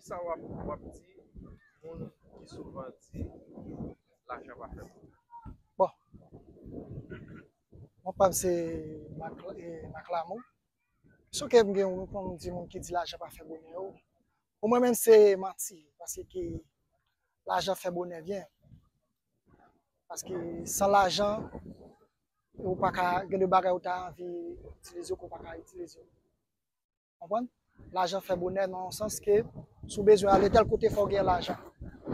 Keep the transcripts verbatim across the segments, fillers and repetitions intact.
Sa w ap w ap di moun ki souvan di lajan pa fè moun? Bon, mwen pa se Mak, eh, Mak Lamou. Sou ke m gen yon konn di moun ki di lajan pa fè bonè yo. Pou mwen menm se manti, paske ki lajan fè bonè byen. Paske san lajan, ou pa ka gen de bagay ou ta anvi itilize yo ke ou pa ka itilize yo. Konprann? Lajan fè bonè nan yon sans ke si w bezwen ale tèl kote fò w gen lajan.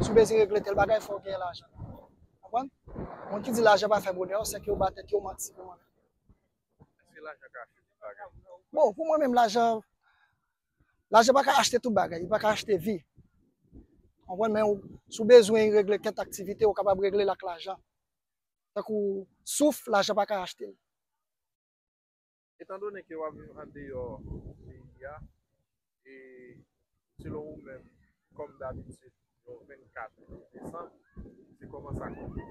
Si w bezwen regle tèl bagay fò w gen lajan. Konprann? Moun ki di lajan pa fè bonè, se ke yo ba tèt yo manti pou mwen. Èske lajan ka achte tout bagay? Bon, pou mwen menm lajan, lajan pa ka achte tout bagay, li pa ka achte vi. Konprann? Men ou- si w bezwen regle kèk aktivite, ou kapab regle l ak lajan. Tankou souf, lajan pa ka achte l. Etandone ke w ap viv andeyò peyi a, e selon ou menm, kòm dabitid, yon vennkat desanm, se kòman sa konte?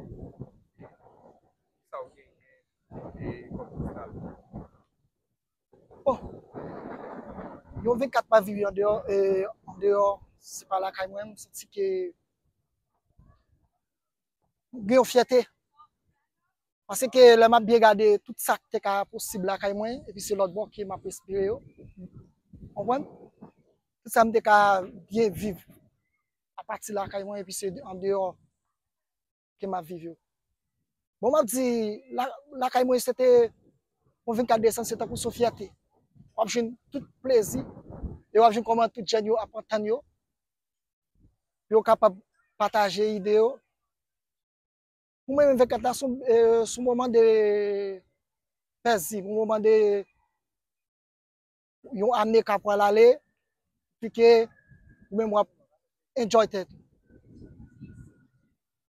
Kisa w genyen e kòm ti lavi? Bon, yon vennkat pa viv andeyò, e andeyò, se pa lakay mwen, m santi ke gen yon fyète. Paske lè m ap byen gade tout sa k te ka posib lakay mwen, epi se lòt bò ke m ap espere yo. Konprann? Tout sa m te ka byen viv apati lakay mwen, epi se andeyò ke m ap viv yo. Bon, m ap di, la- lakay mwen se te yon vennkat desanm, se tankou sou fyète. W ap jwenn tout plezi, e w ap jwenn kòman tout jèn yo ap antann yo, pou yo kapab pataje ide yo. Pou mwen menm vennkat la, se yon, eh, se yon moman de pèzib, yon moman de yon ane k ap pral ale, pi ke ou menm w ap enjoy tèt ou.